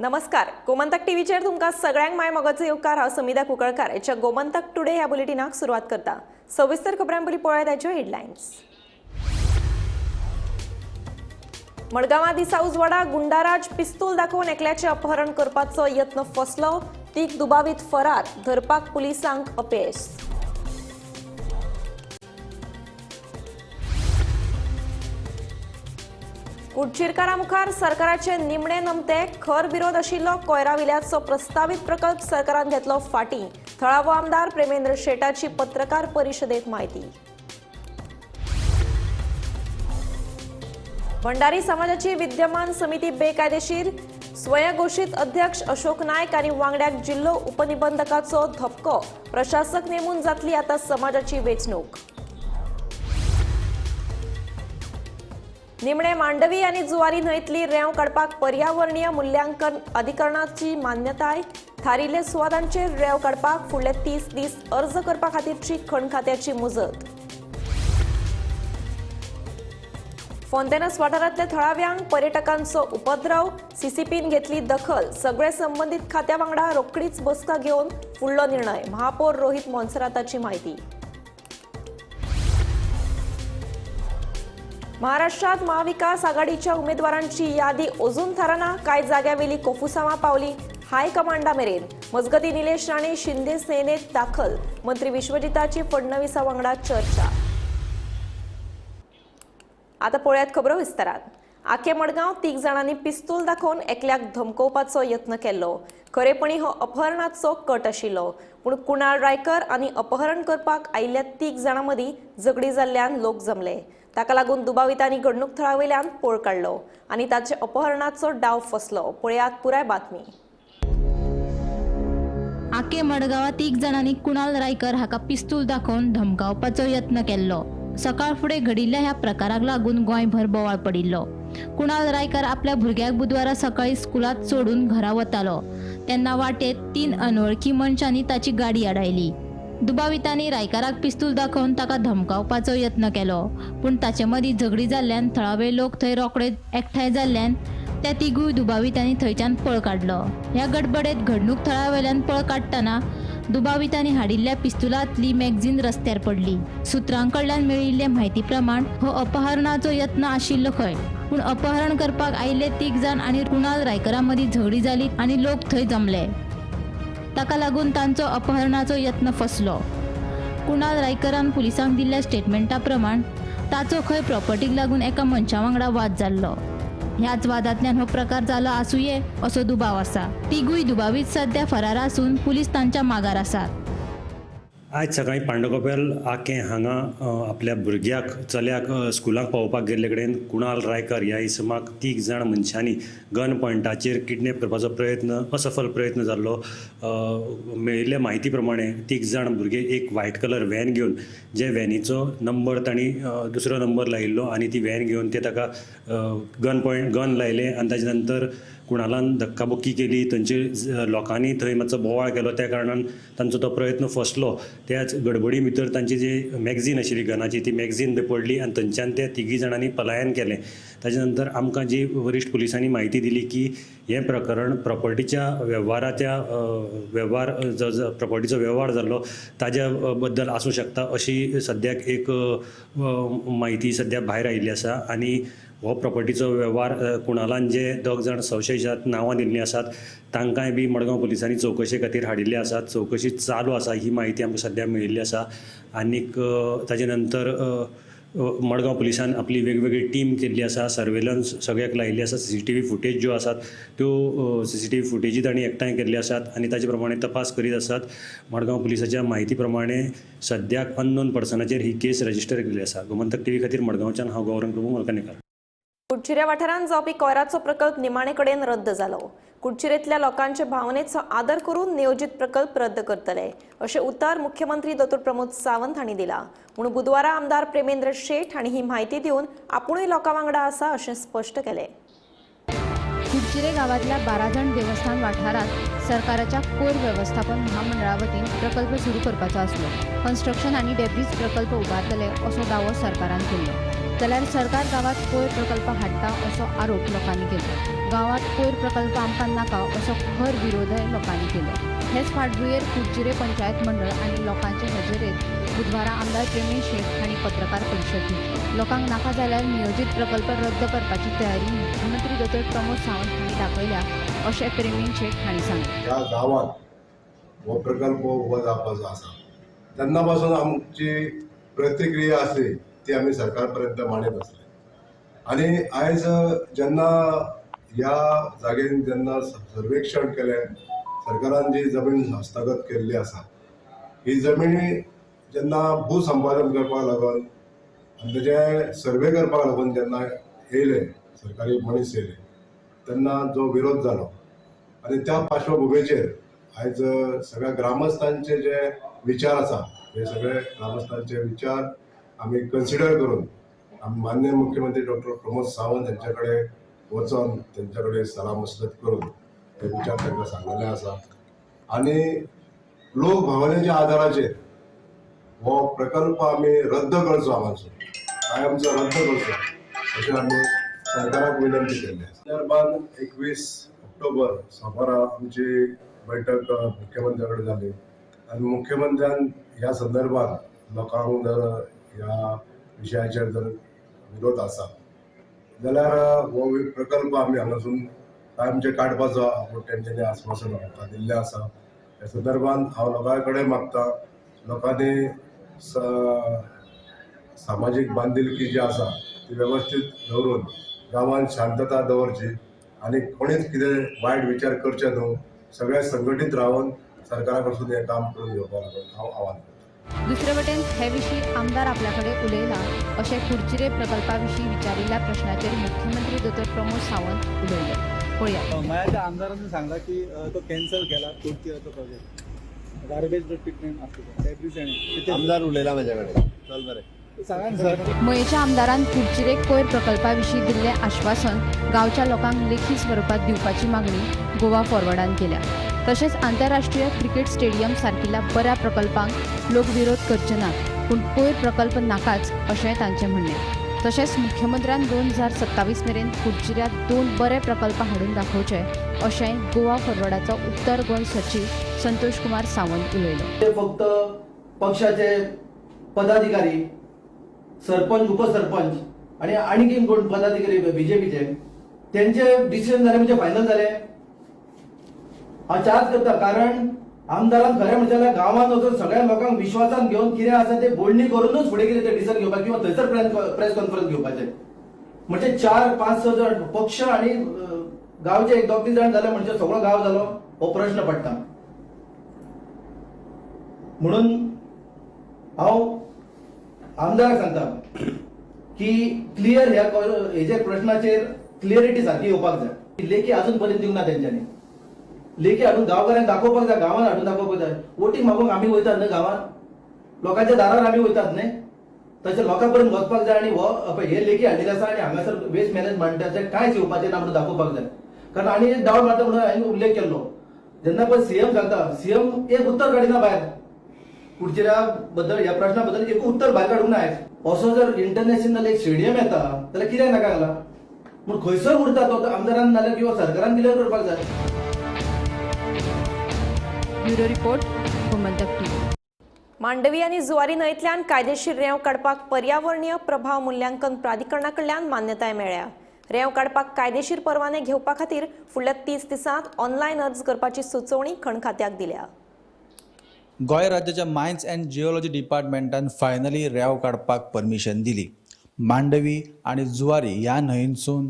नमस्कार, गोमंतक टीव्हीचेर तुमकां सगळ्यांक my मोगाचो येवकार. हांव समिधा कुंकळकार हेच्या गोमंतक टुडे ह्या बुलेटिनाक सुरवात करता. सविस्तर खबरां पयलीं पळोवया ताच्यो हेडलायन्स. मडगांवां दिसा उजवाडा गुंडाराज पिस्तूल दाखोवन एकल्याचें अपहरण करपाचो यत्न फसलो. तीग दुबावीत फरार, धरपाक पुलिसांक अपेस. कुडचिरकारा मुखार सरकाराचे निमणे नमते, खर विरोध आशिल्लो कोयरा विल्याचो प्रस्तावीत प्रकल्प सरकारान घेतलो फाटीं. थळावो आमदार प्रेमेंद्र शेटाची पत्रकार परिशदेत म्हायती. भंडारी समाजाची विद्यमान समिती बेकायदेशीर, स्वयंघोशीत अध्यक्ष अशोक नायक आनी वांगड्याक जिल्हो उपनिबंधकाचो धपको. प्रशासक नेमून जातली आता समाजाची वेंचणूक. निमणे मांडवी आनी जुवारी न्हंयतली रेंव काडपाक पर्यावरणीय मुल्यांकन अधिकरणाची मान्यताय. थारिल्ल्या सुवातांचेर रेंव काडपाक फुडले 30 दीस अर्ज करपा खातीरची खण खात्याची मुजत. फोंतेनस वाठारांतल्या थळाव्यांक पर्यटकांचो उपद्रव, सीसीपीन घेतली दखल. सगळे संबंदीत खात्या वांगडा रोखडीच बसका घेवन फुडलो निर्णय. महापौर रोहित मोन्सेराताची म्हायती. महाराष्ट्रात महाविकास आघाडीच्या उमेदवारांची यादी अजून थारना. कांय जाग्यावेली कोफुसांवां पावली हायकमांडा मेरेन. मजगती निलेश राणे शिंदे सेनेत दाखल. मंत्री विश्वजिताची फडणवीसा वांगडा चर्चा. आता पळयात खबरो विस्तारात. आखे मडगांव तीग जाणांनी पिस्तूल दाखोवन एकल्याक धमकोवपाचो यत्न केल्लो. खरेपणी हो अपहरणाचो कट आशिल्लो, पूण कुणाल रायकर आनी अपहरण करपाक आयिल्ल्या तीग जाणां मदीं झगडी जाल्ल्यान लोक जमले. ताका लागून दुबावितांनी घडणूक थळावयल्यान पळ काडलो आनी ताचे अपहरणाचो डाव फसलो. पळयात पुराय बातमी. आके मडगांवां तीग जाणांनी कुणाल रायकर हाका पिस्तूल दाखोवन धमकावपाचो यत्न केल्लो. सकाळ फुडें घडिल्ल्या ह्या प्रकाराक लागून गोंयभर बोवाळ पडिल्लो. कुणाल रायकर आपल्या भुरग्याक बुधवारा सकाळी स्कुलांत सोडून घरा वतालो तेन्ना वाटेत 3 अनवळखी मनशांनी ताची गाडी आडायली. दुबावितांनी रायकाराक पिस्तूल दाखोवन ताका धमकावपाचो यत्न केलो, पूण ताचे मदीं झगडी जाल्ल्यान थळावे लोक थंय रोखडे एकठांय जाल्ल्यान त्या तिगूय दुबावितांनी थंयच्यान पळ काडलो. ह्या गडबडेत घडणूक थळावेल्यान पळ काडटना दुबावितांनी हाडिल्ल्या पिस्तुलांतली मॅगझीन रस्त्यार पडली. सुत्रां कडल्यान मेळिल्ले म्हायती प्रमाण हो अपहरणाचो यत्न आशिल्लो खंय, पूण अपहरण करपाक आयिल्ले तीग जाण आनी कुणाल रायकरा मदीं झगडी जाली आनी लोक थंय जमले. ताका लागून तांचो अपहरणाचो यत्न फसलो. कुणाल रायकरान पुलिसांक दिल्ल्या स्टेटमेंटा प्रमाण ताचो खंय प्रॉपर्टीक लागून एका मनशा वांगडा वाद जाल्लो. ह्याच वादांतल्यान हो प्रकार जालो आसुये असो दुबाव आसा. तिगूय दुबावीत सध्या फरार आसून पुलीस तांच्या मागार आसात. आज सकाळी पांडवकपेल आके हांगा आपल्या भुरग्याक चल्याक स्कुलाक पावोवपाक गेल्ले कडेन कुणाल रायकर ह्या इसमाक तीग जाण मनशांनी गन पॉयंटाचेर किडनॅप करपाचो प्रयत्न असफल प्रयत्न जाल्लो. मेळिल्ल्या म्हायती प्रमाणे तीग जाण भुरगे एक व्हायट कलर व्हॅन घेवन, जे व्हॅनीचो नंबर तांणी दुसरो नंबर लायिल्लो आनी ती व्हॅन घेवन ते ताका गन लायले आनी ताजे नंतर कुणालान धक्काबुक्की केली. थंयचे लोकांनी थंय मातसो बोवाळ केलो, त्या कारणान तांचो तो प्रयत्न फसलो. त्याच गडबडी भितर तांची जी मॅगझीन आशिल्ली गनाची ती मॅगझीन थंय पडली आनी थंयच्यान त्या तिगी जाणांनी पलायन केलें. ताजे नंतर आमकां जी वरिश्ठ पुलिसांनी म्हायती दिली की हें प्रकरण प्रॉपर्टीच्या वेव्हाराच्या वेव्हार प्रॉपर्टीचो वेव्हार जाल्लो ताज्या बद्दल आसूं शकता अशी सद्याक एक म्हायती सद्या भायर आयिल्ली आसा. आनी हो प्रॉपर्टीचो वेव्हार कुणालान जे दोग जाण संशयित नांवां दिल्लीं आसात तांकांय बी मडगांव पुलिसांनी चवकशे खातीर हाडिल्ले आसात. चवकशी चालू आसा ही म्हायती आमकां सद्या मेळिल्ली आसा. आनीक ताजे नंतर मडगांव पुलिसान आपली वेगवेगळी टीम केल्ली आसा, सर्वेलन्स सगळ्याक लायिल्ली आसा. सीसीटीव्ही फुटेज ज्यो आसात त्यो सीसीटीव्ही फुटेजी तांणी एकठांय केल्ली आसात आनी ताजे प्रमाणे तपास करीत आसात. मडगांव पुलिसाच्या म्हायती प्रमाणे सद्याक अननोन पर्सनाचेर ही केस रजिस्टर केल्ली आसा. गोमंतक टीव्ही खातीर मडगांवच्यान हांव गौरंग प्रभू मलकानेकर. कुडचिऱ्या वाठारांत जावपी कोयराचो प्रकल्प निमाणे कडेन रद्द जालो. कुडचिरेंतल्या लोकांचे भावनेचो आदर करून नियोजीत प्रकल्प रद्द करतले अशें उतर मुख्यमंत्री दोतोर प्रमोद सावंत हांणी दिला. म्हूण बुधवारा आमदार प्रेमेंद्र शेट हांणी ही म्हायती दिवन आपुणूय लोकां वांगडा आसा अशें स्पश्ट केलें. कुडचिरे गांवांतल्या बाराजण देवस्थान वाठारांत सरकाराच्या कोर वेवस्थापन महामंडळा वतीन प्रकल्प सुरू करपाचो आसलो. कन्स्ट्रक्शन आनी डेब्रीज प्रकल्प उबारतले असो दावो सरकारान केल्लो. जाल्यार सरकार गांवात कोयर प्रकल्प हाडटा असो आरोप लोकांनी केलो. गांवात कोयर प्रकल्प आमकां नाका असो खर विरोधय लोकांनी केलो. हेच फाटभुंयेर कुडचिरे पंचायत मंडळ आनी लोकांचे हजेरेत बुधवारा आमदार प्रेमेंद्र शेट हांणी पत्रकार परिशद घेतली. लोकांक नाका जाल्यार नियोजीत प्रकल्प रद्द करपाची तयारी मुख्यमंत्री दोतोर प्रमोद सावंत हांणी दाखयल्या अशें प्रेमेंद्र शेट हांणी सांगलें. ह्या गांवांत हो प्रकल्प उबो जावपाचो आसा तेन्ना पासून आमची प्रतिक्रिया आसली ती आमी सरकार पर्यंत मांडत आसले आनी आयज जेन्ना ह्या जागेन जेन्ना सर्वेक्षण केलें, सरकारान जी जमीन हस्तगत केल्ली आसा ही जमीन जेन्ना भूसंपादन करपाक लागून आनी तेजे सर्वे करपाक लागून जेन्ना येयले सरकारी मनीस येयले तेन्ना जो विरोध जालो आनी त्या पार्श्वभुमीचेर आयज सगळ्या ग्रामस्थांचे जे विचार आसा हे सगळे ग्रामस्थांचे विचार आमी कन्सिडर करून आमी माननीय मुख्यमंत्री डॉक्टर प्रमोद सावंत हेंच्या कडेन वचोन तेंच्या कडेन सलाह मसलत करून ते विचार तांकां सांगलेले आसा आनी लोक भावनेच्या आधाराचेर हो प्रकल्प आमी रद्द करचो, हांगासर कायमचो रद्द करचो अशें आमी सरकाराक विनंती केल्ली आसा. संदर्भान 21 ऑक्टोबर सोमारा आमची बैठक मुख्यमंत्र्या कडेन जाली आनी मुख्यमंत्र्यान ह्या संदर्भात लोकांक जर ह्या विशयाचेर जर विरोध आसा जाल्यार हो प्रकल्प आमी हांगासून कायमचे काडपाचो आपूण तेंच्यांनी आस्वासन आमकां दिल्लें आसा. ह्या संदर्भान हांव लोकां कडेन मागता लोकांनी सामाजीक बांदिलकी जी आसा ती वेवस्थीत दवरून गांवांत शांतता दवरची आनी कोणीच कितें वायट विचार करचे न्हू, सगळे संघटीत रावन सरकारा कडसून हें काम करून घेवपाक लागून हांव आवाहन करतां. दुसरे वटेन हे विशीं आमदार आपल्या कडेन उलयला अशें कुडचिरे प्रकल्पा विशीं विचारिल्ल्या प्रश्नाचेर मुख्यमंत्री दोतोर प्रमोद सावंत उलयले. पळया. मयाच्या आमदारांनी सांगला की तो कॅन्सल केला कुडचिऱ्याचो प्रोजेक्ट, गार्बेज ट्रिटमेंट आसता ते आमदार उलयला म्हाज्या कडेन. चल बरें सांगा सर. मयेच्या आमदारान कुडचिरे कोयर प्रकल्पा विशीं दिल्लें आश्वासन गांवच्या लोकांक लेखी स्वरुपात दिवपाची मागणी गोवा फॉरवर्डान केल्या. तशेंच आंतरराष्ट्रीय क्रिकेट स्टेडियम सारकिल्ल्या बऱ्या प्रकल्पांक लोक विरोध करचे नात, पूण कोयर प्रकल्प नाकाच अशेंय तांचें म्हणणें. तशेंच मुख्यमंत्र्यान 2027 मेरेन कुडचिऱ्यात 2 बरे प्रकल्प हाडून दाखोवचे अशेंय गोवा फॉरवर्डाचो उत्तर गोंय सचीव संतोष कुमार सावंत उलयलो. ते फक्त पक्षाचे पदाधिकारी, सरपंच, उपसरपंच आणि आणखी कोण पदाधिकारी बीजेपीचे त्यांचे डिसिजन जाले म्हणजे फायनल जाले. हांव चार्ज करता कारण आमदारान खरें म्हणचे जाल्यार गांवांत वचून सगळ्या लोकांक विश्वासान घेवन कितें आसा ते बोलणी करूनच फुडें कितें ते डिसिजन घेवपाक किंवा थंयसर प्रेस कॉन्फरन्स घेवपाचें. म्हणजे 4, 5, 6 जाण पक्ष आनी गांवचे 1, 2, 3 जाण जाले म्हणजे सगळो गांव जालो हो प्रश्न पडटा. म्हणून हांव आमदाराक सांगता की क्लियर ह्या हेजे प्रश्नाचेर क्लियरिटी सारकी येवपाक जाय. लेखी अजून पर्यंत दिवंक ना तेंच्यांनी. लेखी हाडून गांवकारांक दाखोवपाक जाय, गांवांत हाडून दाखोवपाक जाय. वोटींग मागूंक आमी वयतात न्हय गांवांत, लोकांच्या दारार आमी वयतात न्हय, तशें लोकां पर्यंत वचपाक जाय आनी हो हे लेखी हाडलेले आसा आनी हांगासर वेस्ट मॅनेजमेंटाचें कांयच येवपाचें ना म्हणून दाखोवपाक जाय. कारण आनी एक डावट मारता म्हणून हांवें उल्लेख केल्लो, जेन्ना पळय सीएम सांगता, सीएम एक उत्तर काडिना भायर कुडचिऱ्या बद्दल, ह्या प्रश्ना बद्दल एक उत्तर भायर काडूंक ना आयज. असो जर इंटरनॅशनल एक स्टेडियम येता जाल्यार कित्याक नाका घाला म्हूण खंयसर उरता तो आमदारान नाल्यार किंवा सरकारान क्लियर करपाक जाय. Bureau report, Gomantak TV. Mandovi आनी जुवारी न्हंयतल्यान कायदेशीर रेंव काडपाक पर्यावरणीय प्रभाव मुल्यांकन प्राधिकरणा कडल्यान मान्यताय मेळ्ळ्या. रेंव काडपाक कायदेशीर परवाने घेवपा खातीर फुडल्या 30 दिसांत ऑनलायन अर्ज करपाची सुचोवणी खण खात्याक दिल्या. गोंय राज्याच्या मायन्स अँड जिओलॉजी डिपार्टमेंटान फायनली रेंव काडपाक परमिशन दिली. मांडवी आनी जुवारी ह्या न्हंयसून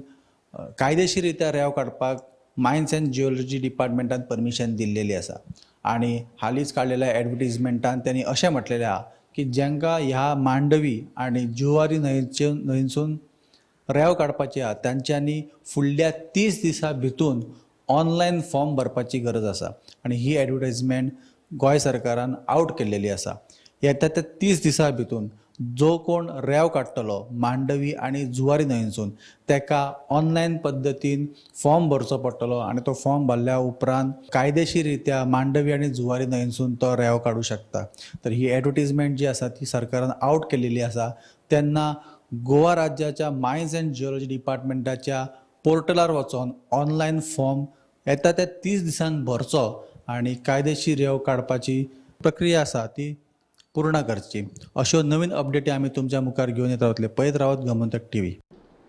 कायदेशीर रित्या रेंव काडपाक मायन्स अँड जिओलॉजी डिपार्टमेंटान परमिशन दिल्लेली आसा. आनी हालींच काडलेल्या एडवर्टीजमेंटान त्यांनी अशें म्हटलेलें आहा की जांकां ह्या मांडवी आनी जुवारी न्हंयसून रेंव काडपाची आहा तांच्यांनी फुडल्या 30 दिसां भितून ऑनलायन फॉर्म भरपाची गरज आसा. आनी ही एडवर्टायजमेंट गोंय सरकारान आवट केल्लेली आसा. येता त्या 30 दिसां भितून जो कोण रेंव काडटलो मांडवी आनी जुवारी न्हंयसून तेका ऑनलायन पद्दतीन फॉर्म भरचो पडटलो आनी तो फॉर्म भरल्या उपरांत कायदेशीर रित्या मांडवी आनी जुवारी न्हंयसून तो रेंव काडूं शकता. तर ही एडवर्टीजमेंट जी आसा ती सरकारान आवट केलेली आसा. तेन्ना गोवा राज्याच्या मायन्स अँड जिओलॉजी डिपार्टमेंटाच्या पोर्टलार वचोन ऑनलायन फॉर्म येता त्या 30 दिसांक भरचो आनी कायदेशीर रेंव काडपाची प्रक्रिया आसा ती पूर्ण करची. अश्यो नवीन अपडेटी आमी तुमच्या मुखार घेवन येत रावतले. पळयत रावत गोमंतक टीव्ही.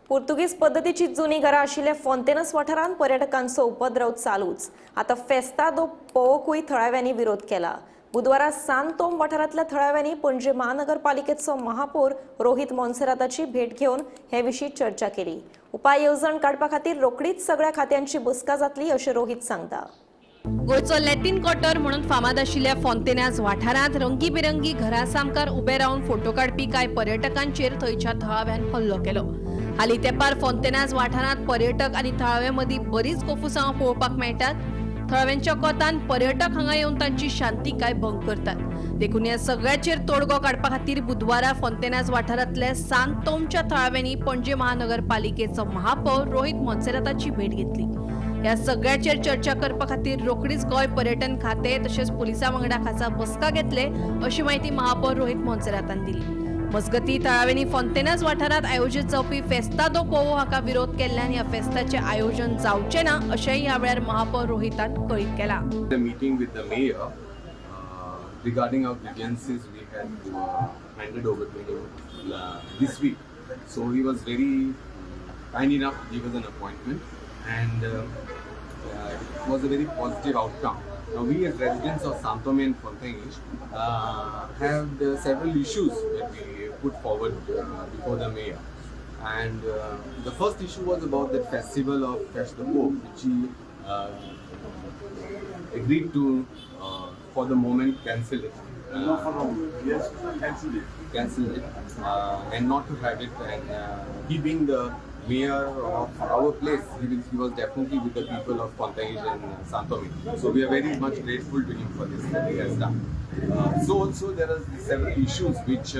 पुर्तुगीज पद्दतीची जुनी घरां आशिल्ल्या फोंतेनस वाठारांत पर्यटकांचो उपद्रव चालूच. आतां फेस्ता दो पोवोकूय थळाव्यांनी विरोध केला. बुधवारा सांतोम वाठारांतल्या थळाव्यांनी पणजे महानगरपालिकेचो महापौर रोहित मोन्सेराताची भेट घेवन हे विशीं चर्चा केली. उपाय येवजण काडपा खातीर रोखडीच सगळ्या खात्यांची बसका जातली अशें रोहित सांगता. गोंयचो लॅटीन क्वार्टर म्हणून फामाद आशिल्ल्या फोंतेनाज वाठारांत रंगीबेरंगी घरा सामकार उबे रावन फोटो काडपी कांय पर्यटकांचेर थंयच्या थळाव्यान हल्लो केलो. हालीं तेंपार फोंतेनाज वाठारांत पर्यटक आनी थळाव्यां मदीं बरीच कोफुसांवां पळोवपाक मेळटात. थळाव्यांच्या कोतान पर्यटक हांगा येवन तांची शांतिकाय भंग करतात. देखून ह्या सगळ्याचेर तोडगो काडपा खातीर बुधवारा फोंतेनाज वाठारांतल्या सांतोमच्या थळाव्यांनी पणजे महानगरपालिकेचो महापौर रोहित मोन्सेराताची भेट घेतली. ह्या सगळ्याचेर चर्चा करपा खातीर रोखडीच गोंय पर्यटन खातें तशेंच पुलिसां वांगडा खासा बसका घेतले अशी म्हायती महापौर रोहित मोन्सेरातान दिली. मजगतीं थळाव्यांनी फोंतेनाज वाठारांत आयोजीत जावपी फेस्ता दो पोवो हाका विरोध केल्ल्यान ह्या फेस्ताचें आयोजन जावचें ना अशेंय ह्या वेळार महापौर रोहितान कळीत केलां. The meeting with the mayor regarding our grievances we had handed over to him this week. So he was very kind enough to give us an appointment, and it was a very positive outcome. Now we as residents of Santhome and Fontainhas have several issues that we put forward before the mayor. And the first issue was about the festival of Festa do Povo, which he agreed to for the moment cancel it. Not for the moment, yes, cancel it. Cancel it and not to have it. And he being the mayor of our place, he was definitely with the people of Fontainhas and Santhome. So we are very much grateful to him for this that he has done. So also there are several issues which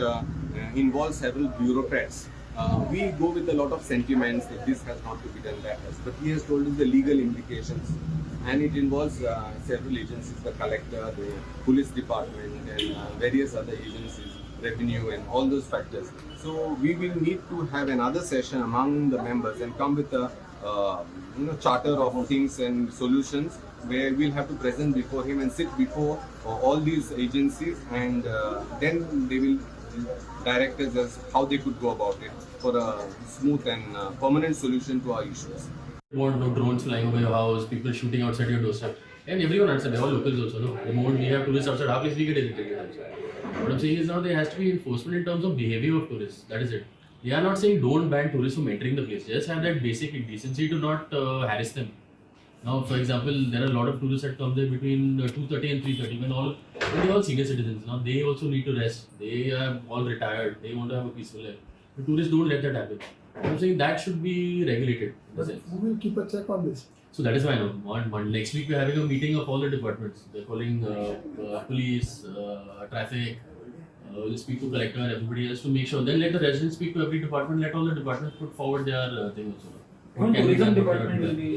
involve several bureaucrats. We go with a lot of sentiments that this has not to be done, that has. But he has told us the legal implications, and it involves several agencies, the collector, the police department, and various other agencies, revenue and all those factors. So we will need to have another session among the members and come with a charter of things and solutions where we'll have to present before him and sit before all these agencies, and then they will direct us as how they could go about it for a smooth and permanent solution to our issues. Want no drones flying over your house, people shooting outside your doorstep, and everyone understands. They're all locals also, no? The moment we have tourists outside our place, we get irritated also. What I'm saying is now there has to be enforcement in terms of behavior of tourists. That is it. They are not saying don't ban tourists from entering the place. Just have that basic decency to not harass them. Now, for example, there are a lot of tourists that come there between 2:30 and 3:30 when they're all senior citizens. Now they also need to rest. They are all retired. They want to have a peaceful life. The tourists don't let that happen. I'm saying that should be regulated. But who will keep a check on this? So that is why I know. Next week we're having a meeting of all the departments. They're calling police, traffic. We'll speak to collector and everybody else to make sure. Then let the residents speak to every department. Let all the departments put forward their thing also. Tourism department will be.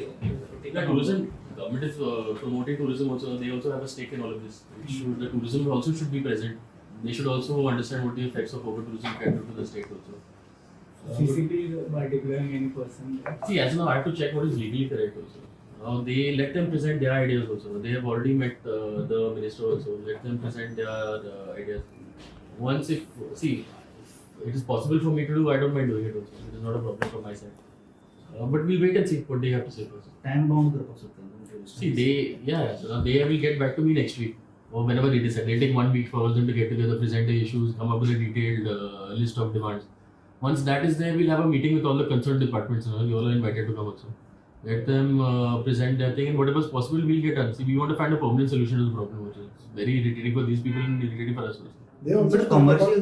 Yeah, tourism government is promoting tourism also. They also have a stake in all of this. The tourism also should be present. They should also understand what the effects of over tourism can do to the state also. CCTV by declaring any person. See, as now I have to check what is legally correct also. Now they let them present their ideas also. They have already met the minister also. Let them present their ideas. Once if it is possible for me to do, I don't mind doing it also. It is not a problem from my side. But we'll wait and see what they have to say first. Time bound. See, they they will get back to me next week or whenever they decide. They'll take 1 week for them to get together, present the issues, come up with a detailed list of demands. Once that is there, we'll have a meeting with all the concerned departments. You all are invited to come also. Let them present their thing, and whatever is possible, we'll get done. See, we want to find a permanent solution to the problem, which is very irritating for these people and irritating for us also. But commercial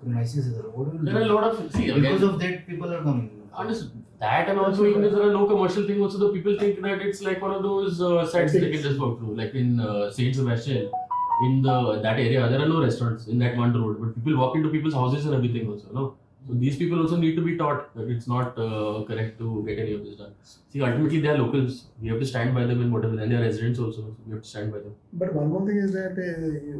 premises, there are a lot of because of that people are coming. Understood. That and also even if there are no commercial thing also, the people think that it's like one of those sites they can just walk through. Like in Saint Sebastian, in that area there are no restaurants in that one road, but people walk into people's houses and everything also. No, So these people also need to be taught that it's not correct to get any of this done. See, ultimately they are locals. We have to stand by them in whatever, and they are residents also. So we have to stand by them. But one more thing is that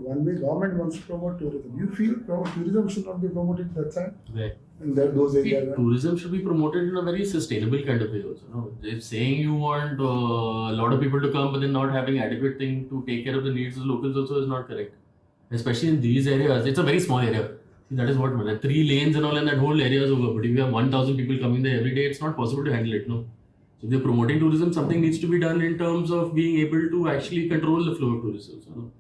one way government wants to promote tourism. You feel tourism should not be promoted that side? Right. In that, those areas. See, tourism should be promoted in a very sustainable kind of way also. No? If saying you want a lot of people to come, but then not having adequate thing to take care of the needs of the locals also is not correct. Especially in these areas, it's a very small area. See, that is what matters. 3 lanes and all, and that whole area is over. But if you have 1,000 people coming there every day, it's not possible to handle it. No. So if they're promoting tourism, something needs to be done in terms of being able to actually control the flow of tourists also. No?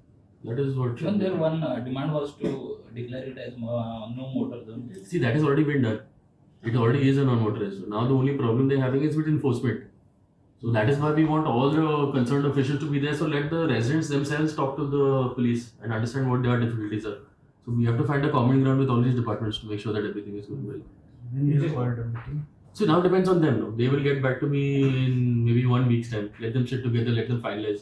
That is what. Even there, one demand was to declare it as no motor zone. See, that has already been done. It already is a non-motorized zone. Now the only problem they're having is with enforcement. So that is why we want all the concerned officials to be there. So let the residents themselves talk to the police and understand what their difficulties are. So we have to find a common ground with all these departments to make sure that everything is going well. When you called a meeting? So now it depends on them. No? They will get back to me in maybe 1 week's time. Let them sit together, let them finalize.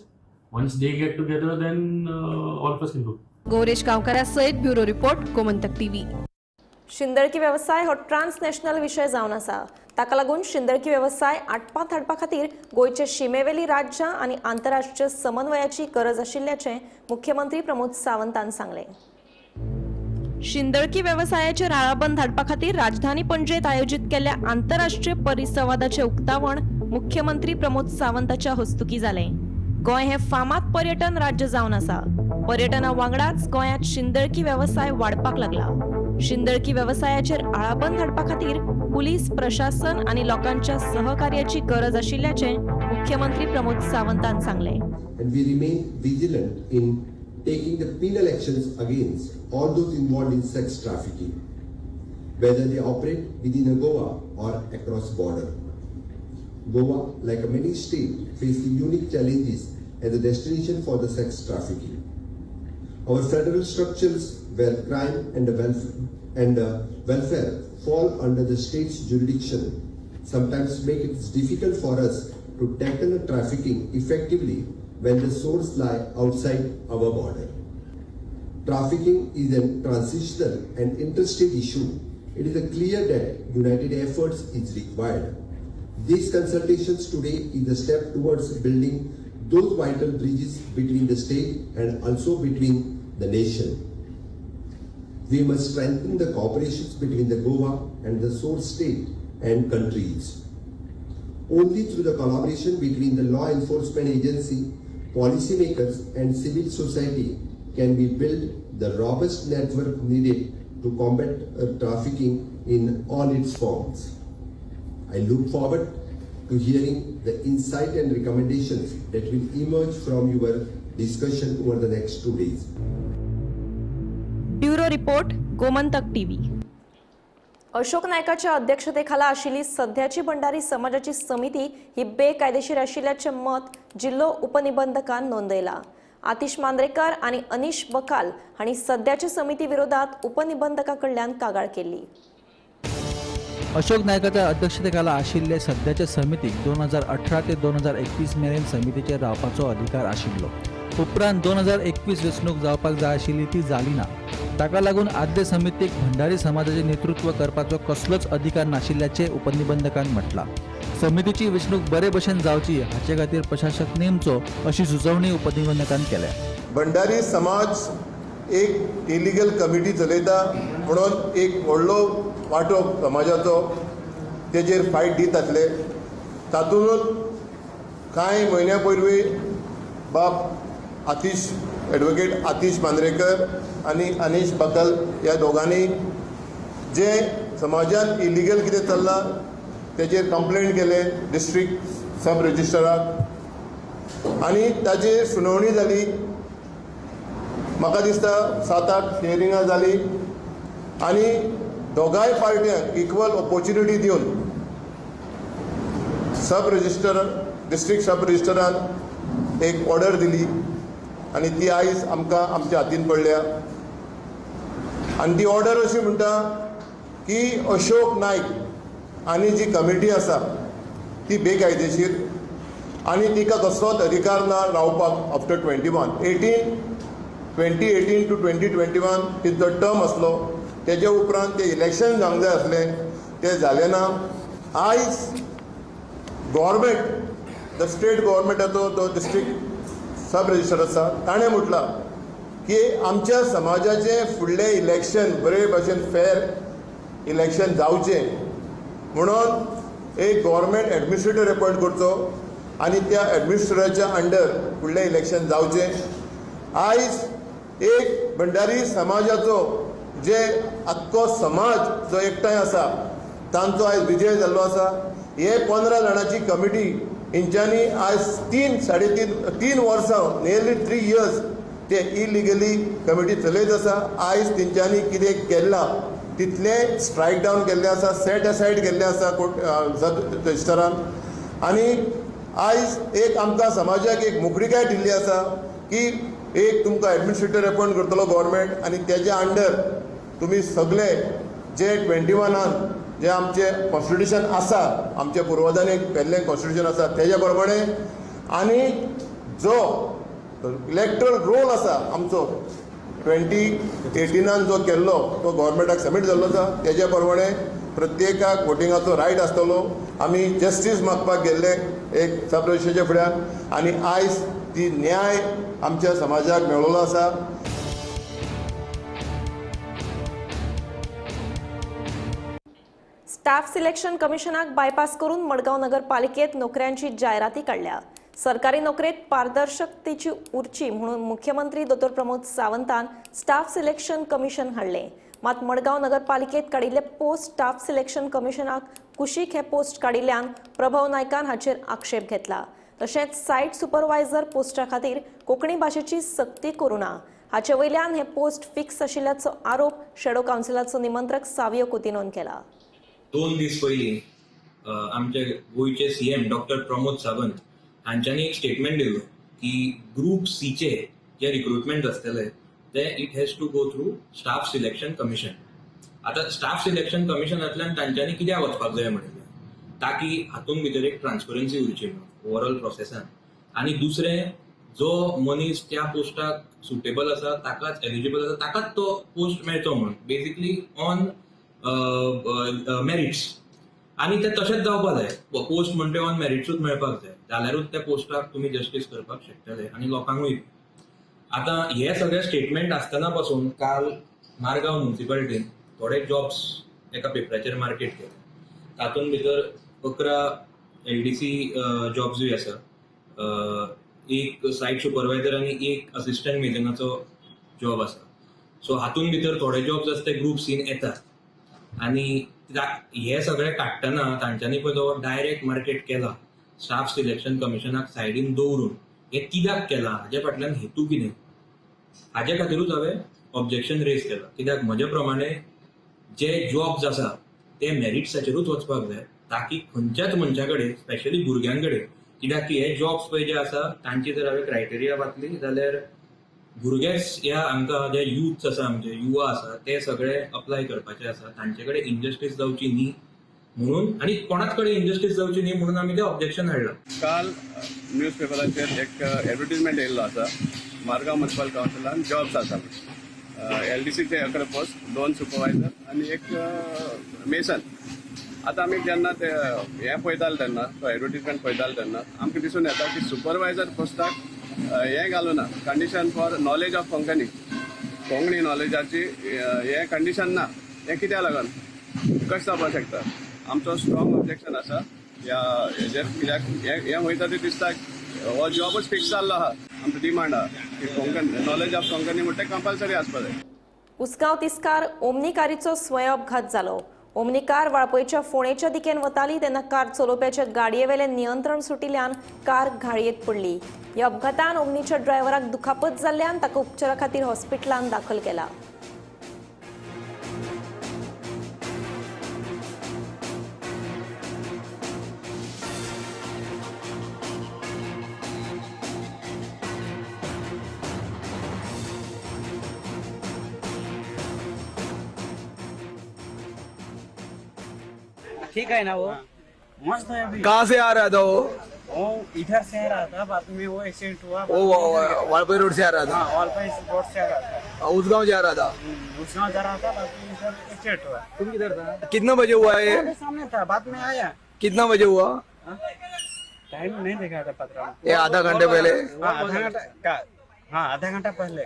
Once they get together, then all of us can go. Gauresh गांवकारा सयत bureau report, Gomantak TV. शिंदळकी वेवसाय हो ट्रान्सनॅशनल विशय जावन आसा. ताका लागून शिंदळकी वेवसाय आटपांत हाडपा खातीर गोंयचे शिमेवेली राज्यां आनी आंतरराष्ट्रीय समन्वयाची गरज आशिल्ल्याचें मुख्यमंत्री प्रमोद सावंतान सांगलें. शिंदळकी वेवसायाचेर आळाबंद हाडपा खातीर राजधानी पणजेत आयोजीत केल्ल्या आंतरराष्ट्रीय परिसंवादाचें उक्तावण मुख्यमंत्री प्रमोद सावंताच्या हस्तुकीं जालें. गोंय हें फामाद पर्यटन राज्य जावन आसा. पर्यटना वांगडाच गोंयांत शिंदळकी वेवसाय वाडपाक लागला. शिंदळकी वेवसायाचेर आळाबंद हाडपा खातीर पुलीस प्रशासन आनी लोकांच्या सहकार्याची गरज आशिल्ल्याचें मुख्यमंत्री प्रमोद सावंतान सांगलें. And we remain vigilant in taking the penal actions against all those involved in sex trafficking, whether they operate within Goa or across border. Goa, like many states, faces unique challenges as a destination for the sex trafficking. Our federal structures where crime and welfare fall under the state's jurisdiction sometimes make it difficult for us to tackle trafficking effectively when the source lie outside our border. Trafficking is a transitional and interstate issue. It is clear that united efforts is required. These consultations today is a step towards building those vital bridges between the state and also between the nation. We must strengthen the cooperation between the Goa and the source state and countries. Only through the collaboration between the law enforcement agency, policymakers and civil society can we build the robust network needed to combat trafficking in all its forms. I look forward to hearing the insight and recommendations that will emerge from your discussion over the next 2 days. Bureau Report, Gomantak TV. Ashok नायकाच्या अध्यक्षतेखाला आशिल्ली सध्याची भंडारी समाजाची समिती ही बेकायदेशीर आशिल्ल्याचें मत जिल्लो उपनिबंधकान नोंदयलां. आतिश मांद्रेकर आनी अनिश बकाल हांणी सध्याचे समिती विरोधात उपनिबंधका कडल्यान कागाळ केल्ली. अशोक नायकाच्या अध्यक्षतेखाला आशिल्ले सध्याचे समितीक 2018 ते 2021 मेरेन समितीचेर रावपाचो अधिकार आशिल्लो. उपरांत 2021 वेंचणूक जावपाक जाय आशिल्ली ती जाली ना. ताका लागून आदले समितीक भंडारी समाजाचें नेतृत्व करपाचो कसलोच अधिकार नाशिल्ल्याचें उपनिबंधकान म्हटलां. समितीची वेंचणूक बरे भशेन जावची हाचे खातीर प्रशासक नेमचो अशी सुचोवणी उपनिबंधकान केल्या. भंडारी समाज एक इलिगल कमिटी चलयता म्हणून एक व्हडलो वांटो समाजाचो तेजेर फायट दीत आसले. तातूंत कांय म्हयन्या पयलीं बाब आतिश एडवोकेट आतिश मांद्रेकर आनी अनिश बकल ह्या दोगांनी जे समाजान इलिगल कितें चल्लां तेजेर कंप्लेंट केलें डिस्ट्रिक्ट सब रजिस्टराक आनी ताजेर सुनावणी जाली. म्हाका दिसता 7-8 हियरिंगां जाली आनी दोगांय पार्ट्यांक इक्वल ऑपोर्चुनिटी दिवन सब रजिस्टर डिस्ट्रिक्ट सब रजिस्टरान एक ऑर्डर दिली आनी ती आयज आमकां आमच्या हातीन पडल्या. आनी ती ऑर्डर अशी म्हणटा की अशोक नायक आनी जी कमिटी आसा ती बेकायदेशीर आनी तिका कसलोच अधिकार ना रावपाक आफ्टर 2018 टू 2021 तिचो टर्म आसलो तो तेजे उपरांत ते इलेक्शन जावंक जाय आसलें तें जालें ना. आयज गव्हर्मेंट, the state गव्हर्मेंटाचो तो डिस्ट्रिक्ट सब रजिस्टर आसा, ताणें म्हटलां की आमच्या समाजाचें फुडलें इलेक्शन बरे भाशेन फेर इलेक्शन जावचें म्हणून एक गव्हर्मेंट एडमिनिस्ट्रेटर अपॉयंट करचो आनी त्या एडमिनिस्ट्रेटराच्या अंडर फुडलें इलेक्शन जावचें. आयज एक भंडारी समाजाचो जे आख्खो समाज जो एकठांय आसा तांचो आयज विजय जाल्लो आसा. हे 15 जाणांची कमिटी हेंच्यांनी आयज 3.5 वर्सां, नियरली 3 इयर्स ते इलिगली कमिटी चलयत आसा. आयज तेंच्यांनी कितें केलां तितलें स्ट्रायक डावन केल्लें आसा, सेट असायड केल्लें आसा कोर्ट सब रजिस्टरान. आनी आयज एक आमकां समाजाक एक मोकळीकाय दिल्ली आसा की एक तुमकां एडमिनिस्ट्रेटर अपॉयंट करतलो गव्हर्मेंट आनी तेज्या अंडर तुमी सगळे जे 21 जे आमचे कॉन्स्टिट्युशन आसा, आमच्या पुर्वजांनी केल्लें कॉन्स्टिट्युशन आसा तेज्या प्रमाणे, आनी जो इलेक्ट्रल रोल आसा आमचो 2018 जो केल्लो तो गव्हर्मेंटाक सबमीट जाल्लो आसा तेज्या प्रमाणे प्रत्येकाक वोटिंगाचो रायट आसतलो. आमी जस्टीस मागपाक गेल्ले एक सब रजिस्ट्रेच्या फुड्यान आनी आयज ती न्याय आमच्या समाजाक मेळिल्लो आसा. स्टाफ सिलेक्शन कमिशनाक बायपास करून मडगांव नगरपालिकेत नोकऱ्यांची जायराती काडल्या. सरकारी नोकरेत पारदर्शकतेची उरची म्हणून मुख्यमंत्री दोतोर प्रमोद सावंतान स्टाफ सिलेक्शन कमिशन हाडले. मात मडगांव नगरपालिकेत काडिल्ले पोस्ट स्टाफ सिलेक्शन कमिशनाक कुशीक हे पोस्ट काडिल्ल्यान प्रभव नायकान हाचेर आक्षेप घेतला. तशेंच सायट सुपरवायझर पोस्टा खातीर कोंकणी भाशेची सक्ती करूना हाचे वयल्यान हे पोस्ट फिक्स आशिल्ल्याचो आरोप शेडो कावन्सिलाचो निमंत्रक सावियो कुतिनोन केला. 2 दीस पयलीं आमचे गोंयचे सीएम डॉक्टर प्रमोद सावंत हांच्यांनी एक स्टेटमेंट दिल्लो की ग्रूप सीचे जे रिक्रुटमेंट आसतले ते it has to go through staff selection commission. आतां स्टाफ सिलेक्शन कमिशनांतल्यान तांच्यांनी कित्याक वचपाक जाय म्हणिल्लें, ताकी हातूंत भितर एक ट्रान्सपरन्सी उरची म्हणून ओवरऑल प्रोसेसान, आनी दुसरें जो मनीस त्या पोस्टाक सुटेबल आसा ताकाच एलिजिबल आसा ताकाच तो पोस्ट मेळचो म्हणून, बेसिकली ऑन मेरिट्स. आनी ते तशेंच जावपाक जाय, पोस्ट म्हणटे ऑन मेरिट्सूच मेळपाक जाय, जाल्यारूच त्या पोस्टाक तुमी जस्टीस करपाक शकतले आनी लोकांकूय. आतां हे सगळे स्टेटमेंट आसतना पासून काल मारगांव म्युनिसिपालिटीन थोडे जॉब्स एका पेपराचेर मार्केट केले, तातूंत भितर 11 LDC जॉब्सूय आसा, एक सायट सुपरवायझर आनी एक असिस्टंट मेजनाचो जॉब आसा. सो हातूंत भितर थोडे जॉब्स आसा ते ग्रूप सीन येतात आनी हे सगळे काडटना तांच्यांनी पळय तो डायरेक्ट मार्केट केला स्टाफ सिलेक्शन कमिशनाक सायडीन दवरून, हे कित्याक केला हाजे फाटल्यान हेतू कितें हाजे खातीरूच हांवें ऑब्जेक्शन रेज केलां. कित्याक म्हजे प्रमाणे जे जॉब्स आसा ते मेरिट्साचेरूच वचपाक जाय, ताकी खंयच्याच मनशा कडेन स्पेशली भुरग्यां कडेन, कित्याक की हे जॉब्स पळय जे आसा तांची जर हांवें क्रायटेरिया वाचली जाल्यार भुरगेच ह्या हांकां जे यूथ्स आसा आमचे युवा आसा ते सगळे अप्लाय करपाचे आसा, तांचे कडेन इनजस्टीस जावची न्ही म्हणून आनी कोणाच कडेन इनजस्टीस जावची न्ही म्हणून आमी ते ऑब्जेक्शन हाडलां. काल न्यूज पेपराचेर एक एडवर्टीजमेंट येयल्लो आसा, मारगांव म्युनिसिपल कावन्सिलान जॉब्स आसा, LDCचे 11 पोस्ट, 2 सुपरवायझर आनी एक मेसन. आतां आमी जेन्ना ते हें पळयताले तेन्ना तो एडवर्टीजमेंट पळयताले तेन्ना आमकां दिसून येता की सुपरवायझर पोस्टाक हें घालूना, condition for knowledge of Konkani, Konkani नॉलेजाची हें कंडिशन ना, हें कित्याक लागून कशें जावपाक शकता? आमचो स्ट्रॉंग ऑब्जेक्शन आसा ह्या हेजेर, कित्याक हें वयता तें दिसता हो जॉबूच फिक्स जाल्लो आहा. आमचो डिमांड आहा की कोंकणी नॉलेज ऑफ कोंकणी म्हणटा कंपल्सरी आसपाक जाय. उसगांव तिस्कार ओमनी कारीचो स्वयं अपघात जालो. ओमनी कार वाळपयच्या फोंडेच्या दिकेन वताली तेन्ना कार चलोवप्याच्या गाडयेवेलें नियंत्रण सुटिल्ल्यान कार घाळयेत पडली. ह्या अपघातान ओमनीच्या ड्रायव्हराक दुखापत जाल्ल्यान ताका उपचारा खातीर हॉस्पिटलांत दाखल केला. ठीक है ना, वो मस्त है. अभी कहाँ से आ रहा था वो? वो इधर से आ रहा था, बाद में वो एक्सीडेंट हुआ. वो वालपई रोड से आ रहा था. हाँ, वालपई रोड से आ रहा था. उसगांव जा रहा था। उसगांव जा रहा था, बाकी इधर एक्सीडेंट हुआ। तुम किधर था? कितना बजे हुआ है? सामने था, बाद में आया। कितना बजे हुआ? टाइम नहीं देखा था पता। ये आधा घंटे पहले। आधा घंटा का, हाँ आधा घंटा पहले।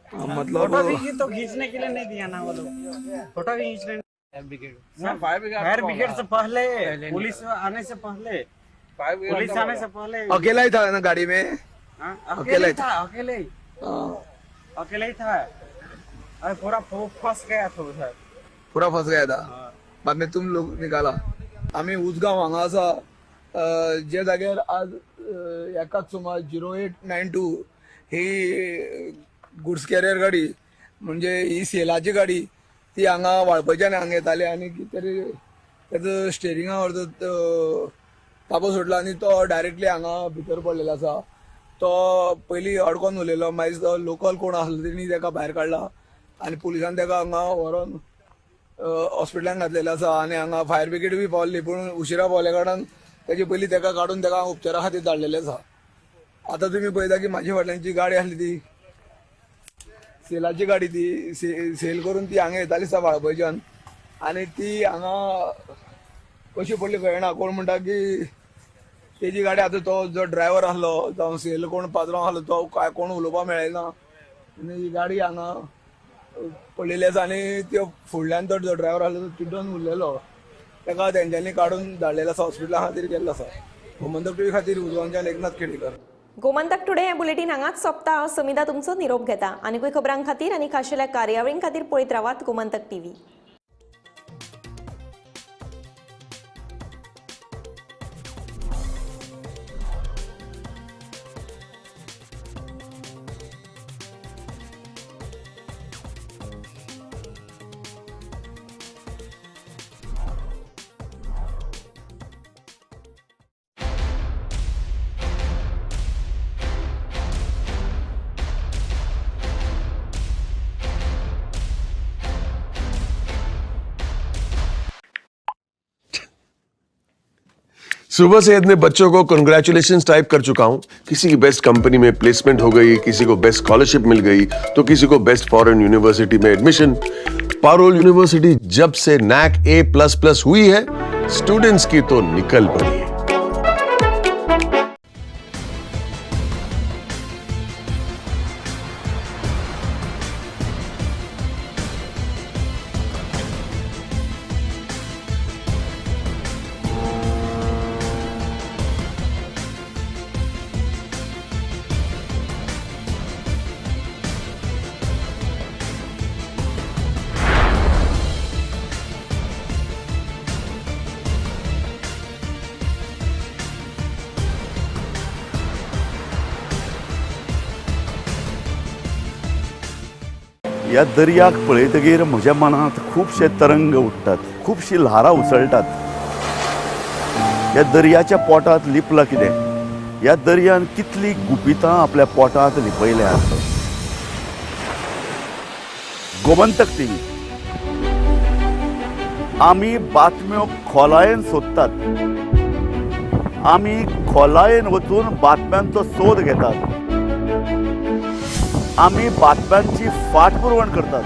मतलब फोटो भी तो खींचने के लिए नहीं दिया ना वो लोग, फोटो भी खींचने। फायर ब्रिगेड से पहले, पुलिस आने से पहले, पुलिस आने से पहले। अकेला ही था ना गाड़ी में? अकेले था, अकेले ही, अकेले ही था। अरे पूरा फंस गया था उधर, पूरा फंस गया था। बाद में तुम लोग निकाला। आमी उसगांव हांगा आसा जे जाग्यार आज एकाच सुमार 0892 ही गुड्स कॅरियर गाडी म्हणजे ही सेलाची गाडी ती हांगा वाळपयच्यान हांगा येताली आनी कितें तरी तेजो स्टेरिंगा वरतो ताबो सोडला आनी तो डायरेक्टली हांगा भितर पडलेलो आसा। तो पयलीं अडकोन उरलेलो, मागीर तो लोकल कोण आसलो तेणी तेका भायर काडला आनी पुलिसान तेका हांगा व्हरोन हॉस्पिटलान घातलेलो आसा। आनी हांगा फायर ब्रिगेड बी पावल्ली, पूण उशिरा पावल्या कारणान तेजे पयलीं तेका काडून तेका उपचारा खातीर धाडलेलें आसा। आतां तुमी पळयता की म्हाजे फाटल्यान जी गाडी आसली ती सेलाची गाडी, ती सेल करून ती हांगा येताली आसा वाळपयच्यान आनी ती हांगा कशी पडली कळना। कोण म्हणटा की तेजी गाडी, आतां तो जो ड्रायव्हर आसलो जावं सेल कोण पात्रांव आसलो तो काय कोण उलोवपाक मेळना आनी ही गाडी हांगा पडलेली आसा। आनी त्यो फुडल्यान तो जो ड्रायव्हर आसलो तो चिड्डून उरलेलो, ताका तेंच्यांनी काडून धाडलेलो आसा हॉस्पिटला खातीर गेल्लो आसा। गोमंतक टीव्ही खातीर उजवांच्यान एकनाथ खेडेकर। गोमंतक टुडे हे बुलेटीन हांगाच सोंपता। हांव समिता तुमचो निरोप घेता। आनीकूय खबरां खातीर आनी खाशेल्या कार्यावळीं खातीर पळयत रावात गोमंतक टीव्ही। सुबह से इतने बच्चों को कंग्रेचुलेशंस टाइप कर चुका हूं। किसी की बेस्ट कंपनी में प्लेसमेंट हो गई, किसी को बेस्ट स्कॉलरशिप मिल गई, तो किसी को बेस्ट फॉरेन यूनिवर्सिटी में एडमिशन। पारोल यूनिवर्सिटी जब से नैक A++ हुई है, स्टूडेंट्स की तो निकल पड़ी है। ह्या दर्याक पळयतगीर म्हज्या मनांत खुबशे तरंग उठ्ठात, खुबशीं ल्हारां उसळटात। ह्या दर्याच्या पोटांत लिपलां कितें, ह्या दर्यान कितलीं गुपितां आपल्या पोटांत लिपयल्यांत। गोमंतक टीव्ही आमी बातम्यो खोलायेन सोदतात, आमी खोलायेन वचून बातम्यांचो सोद घेतात, आमी बातम्यांची फाटपुरवण करतात,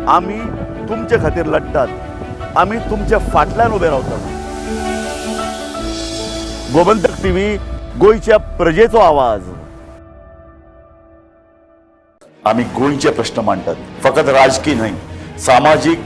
आमी तुमचे खातीर लढतात, आमी तुमच्या फाटल्यान उबे रावतात। गोमंतक टीव्ही, गोंयच्या प्रजेचो आवाज। आमी गोंयचे प्रश्न मांडटात, फकत राजकीय न्हय, सामाजीक